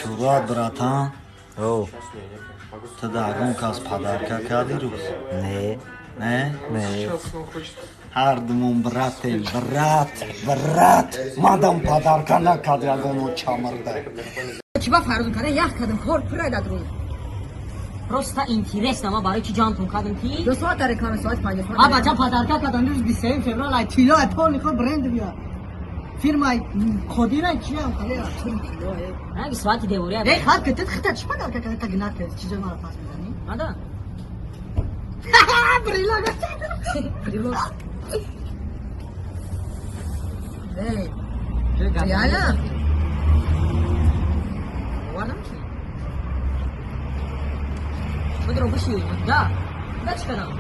Шурат, братан. О. Ту дагон кас подарка кади рӯз? Не. Не? Не. Ҳардумон братем, брат, брат. Мадам подарка накад ягоно чамрда. Чиба фарзун када ях кадам кор пурай дадрун. Просто интересно, ма барои чӣ ҷамътон кардем ки? Ду соата реклама, соат 5. А бача подарка кардам рӯз 23 феврал, ай тилло, ай полни хо бренд бия. Фирмаи Қодира чиам хале тилло. Ай соати девория. Эй, хат ки тит хита чӣ подарка када та гинат ки чизои мара пас мезанӣ? Ада. Брелок. Брелок. Эй, реально? Бовар намекунӣ? Бодро биши, да. Да чӣ кардам?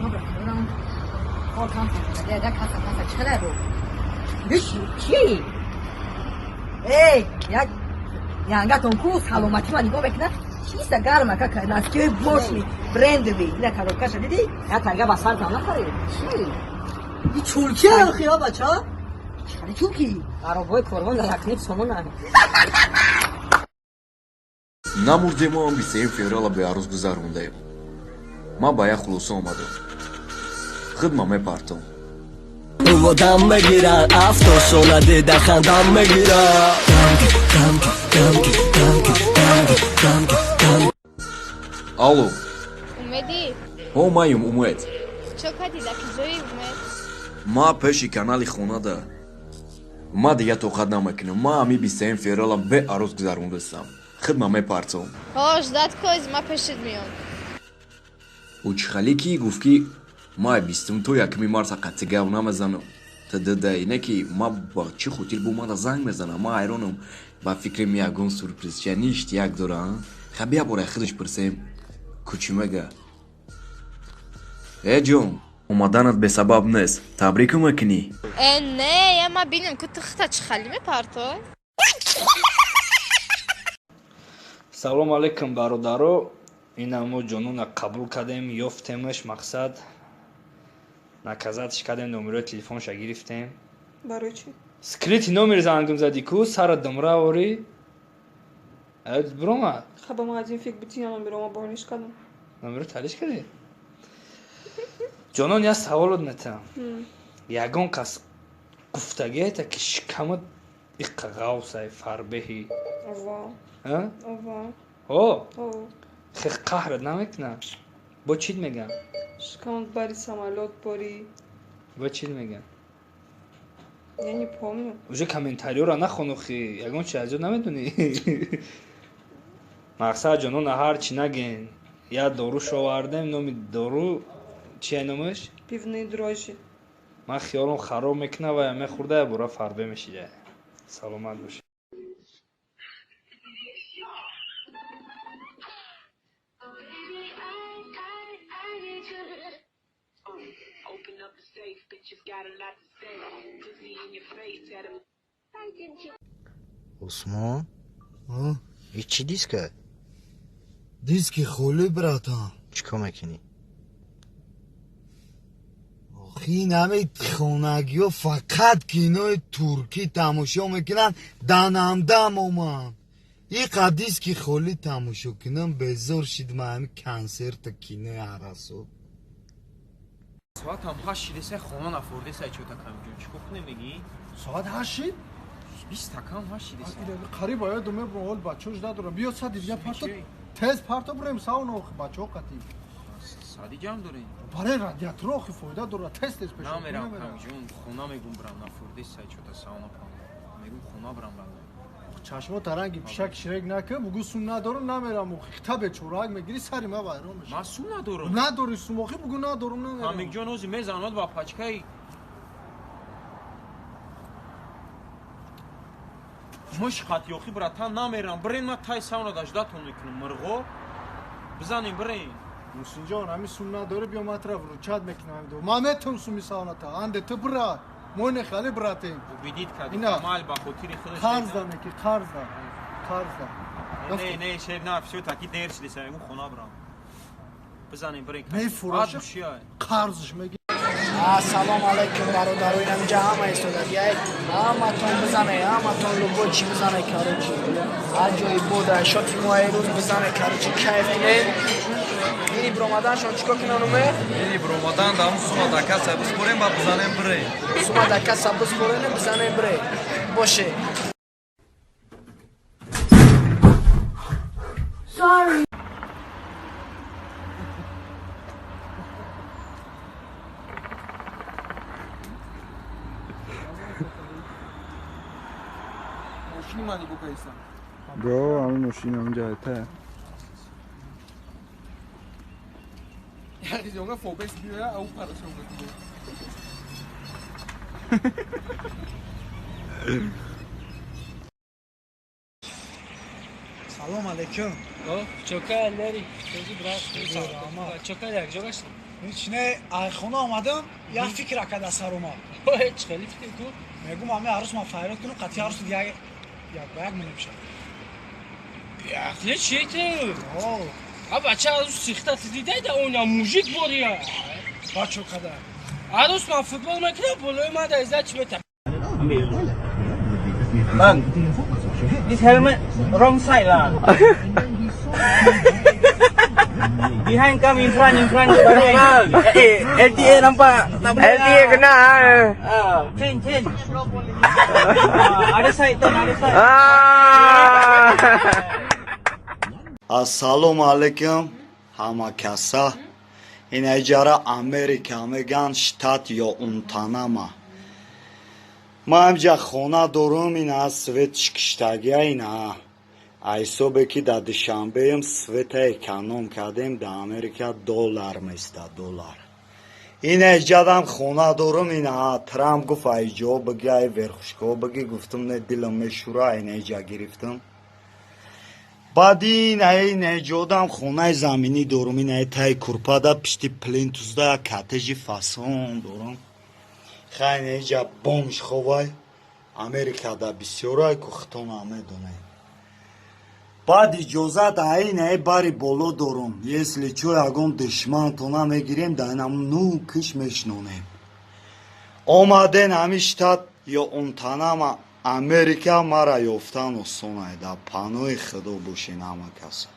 Добре, дорам. Кор кам кун. Да каса каса чӣ кадай бу? Биши, чӣ? Эй, як янгатон ку саломатӣ ма нигоҳ мекунад. Чиста гарма кака носкиҳои бошни брендовый. Ина коробкаша дидӣ? Я тарга ба сар там нахарӣ. Чӣ? И чулки охи, а бача? Чӣ чулки? Аробои корвон дар якним сомона. Намурдему ам 21 феврала беарӯз гузарондаем. Ман ба як хулоса омадам. Хидма мепартом. Одам мегирад, афтосона дида хандам мегирад. Алло. Умедӣ? Ҳо, маем Умед. Чо кадӣ, дар куҷои, Умед? Ма пеши канали хонада. Ма дига тоқат намекунам. Ма ами 21 феврала беарӯз гузарондастам. Хидма мепартом. Ҳо, ждать коз, ма пешит меём. Учхалӣ ки гуфт, ки ма 20-ум то 1-уми марта қатъи гап намезанам. Тдда не ки ма ба чӣ хотир бо мана занг мезанам? Ма ҳайронам. Ба фикрам, ягон сюрпризча ништ як дора. Ха, бия бора худаш пурсем, кучи мега. Э, ҷон, омаданат бесабаб нест, табрикум мекунӣ. Э, не, я ма бинем ку ту хита чӣ хали мепартой. Салому алейкум, бародаро. Ина мо ҷонона қабул кардем, ёфтемаш, мақсад наказатш кардем, номерои телефонша гирифтем. Барои чӣ? Скрытый номер зангм зади ку, сара думра ори биромад. Хаба магазин фик бутина номерома борниш кардам. Номеро талиш кардӣ? Ҷонон, як саволот метавам. Ягон кас гуфтагиета, ки шикамат иққа ғавсай, фарбеҳӣ? Ова. Ова. О, хе, қаҳрат намекунад? Бо чит мегам? Шикамат бари самолёт бори. Бо чит мегам? Я не помню. Уже комментариёра нахонухи, ягон чи аз ёд намедонӣ. Мақсад, ҷонона, ҳар чи наген, як доруш овардем. Номи дору чия, номаш? Пивные дрожжи. Ман хиёлам хароб мекунад ва мехӯрда, я бора фарбе мешида. Саломат бошед. Усмон, и чӣ диска? Диски холӣ, братан. Чӣ кор мекунӣ? Охи, нами хонагиҳо фақат кинои туркӣ тамошо мекунанд. Данамдам омам, иқа диски холӣ тамошо кунам, безор шидма ҳами консерта, кинои ҳарасо. Соатам 8 шидесай, хона нафурдесай, чота камҷон, чӣ кор кунем, мегӣ? Соат 8 шид? 20 такам 8 шидесай. Қариб ояд, мебурам, ҳол бачаҳош надорам. Биё, сади дига парто, тез парто, бурем сауна, охи, бачаҳо қатӣ. Сади ҷамъ дорем. Барои радиатор, охи, фоида дорад, тез тез пеш. Намерам, камҷон, хона мегум брам, нафурдесай, чота сауна пам мегум, хона брам рада. Чашмо таранги пишак ширек накун, бугу сум надорам, намерам, охи, хита бечорак мегири, сари ма вайрон мешава. Ман сум надорам. Надори сум, охи, бугу надорам, намерам. Камикҷон ози мезанад ба пачкаи муш хати. Охи, братан, намерам, бирен, ман тай сауна даждатон мекунам, мирғо бизанем, бирен. Мусинҷон, ҳами сум надорӣ, биё, ман тра вручать мекунам. Ман метавонам суми сауната анде, ту бира, мо нехали братем. Убедить кардӣ, мал ба хотири худаш. Қарз да меки, қарз да, қарз да. Не, не, шер, на, всё таки дер шидеса, мегум хона брам, бизанем, бирен. Мефураш, қарзш меги. Ассалому алайкум бародаро, инамҷа ҳама истодагиай. Ҳаматон бизане, ҳаматон любой чӣ бизане, короче. Ҳар ҷои бода, шоти мо рӯз бизане, короче, кайф кунед. Ини бромаданшон чикор кунан уме? Ини бромадан да ҳам сума да каса бисупорем ба бизанем бирем. Сума да каса бисупорем бизанем бирем. Боше. Sorry. Бро, ами мошина онҷа та. Яки фобес биёя, ау парашон мекунад. Салом алейкум. О, чока лери. Чози брат, чока як ҷо гашт. Ҳеч не, ай хона омадам, як фикр акада сар омад. Ой, чӣ хеле фикр ку? Мегум ами арӯс ман файрод кунам, қатъи арӯс як як ба як менепшад. Бяхле чи ту? А бача арӯс сихта ти дидай да оня мужик бория. Бачо када. Арӯс ман футбол мекунам, болои ман да изда чи мета. Bang, this helmet wrong side lah. Behind come in front, in front. Eh, LTA nampak. Tak boleh. LTA kena. Change, change. Other side, turn other side. Ассалому алайкум ҳама каса. Ин аҷара Америка меган, штат ё Унтанама. Ман ҳамҷа хона дорум, ина светш киштагия, ина айсобе ки дар Душанбеем света эконом кардем, дар Америка доллар места, доллар. Ин эҷадам хона дорум, ина Трамп гуфт айҷо бигӣ, ай верхушкаҳо бигӣ, гуфтум не, дилам мешӯра, ин эҷа гирифтам. Баъд ин ин эҷодам хонаи заминӣ дорум, ин ай таи курпада пишти плинтусда як коттеҷи фасон дорум. Хай ин эҷа бомж ховай, Америкада бисёрай ку хитона медонем. Баъд иҷозат айн ай бари боло дорум, если чо ягон душмантона мегирем, да инам ну киш мешнонем. Омаден ҳами штат ё Унтанама Америка мара ёфтан осонай, дар паноҳи худо бошен ҳама каса.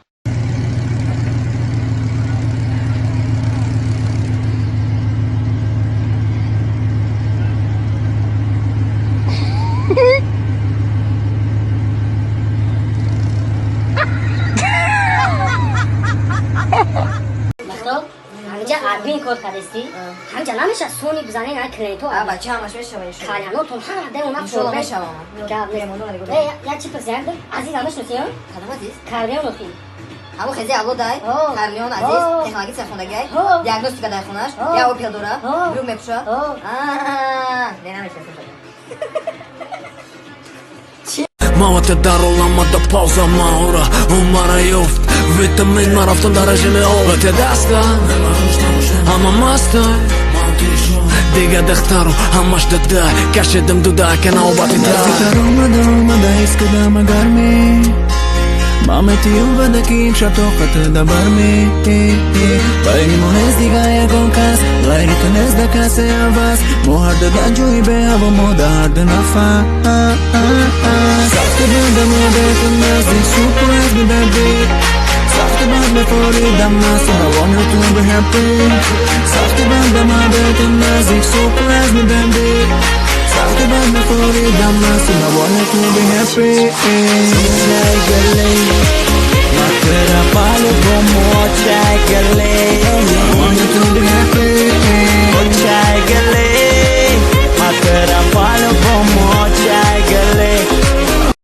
Ҳамҷа админ кор кардасти, ҳамҷа намеша сони бизанен ай клиенто. А бача ҳамаш мешава иншоалло. Калянотон ҳама дем она иншоалло мешава. Гап нест. Э, як чи пурсиям? Азиз намешноси, ё? Кадом Азиз? Карлеон охи. Ҳамо хези алло дай, Карлеон Азиз, технология хондагиай, диагностика дай хонаш, я опел дора, брюк мепӯша. Аа, не намешнасам. Мавата дар оламада пауза маора умара ёфт витамин ма рафтам дар режими обате даста ҳама мастай дига духтару ҳамаш дада кашидам дуда ака навбати да. Наздиктар омада омада ҳис кардам гармӣ, мамети увада ки имшаб тоқата да бармӣ. Байни мо нест дига ягон кас, ғайри ту нест да касе аваз. Мо ҳарду дар ҷои беҳаво, мо да ҳарду нафас. Сахти бандам бе ту наздик, surprise me baby. Сахти банд мефоридам наст, I want you to be happy. Сахти бандам бе ту наздик, surprise me baby. Сахти банд мефоридам наст, I want you to be happy.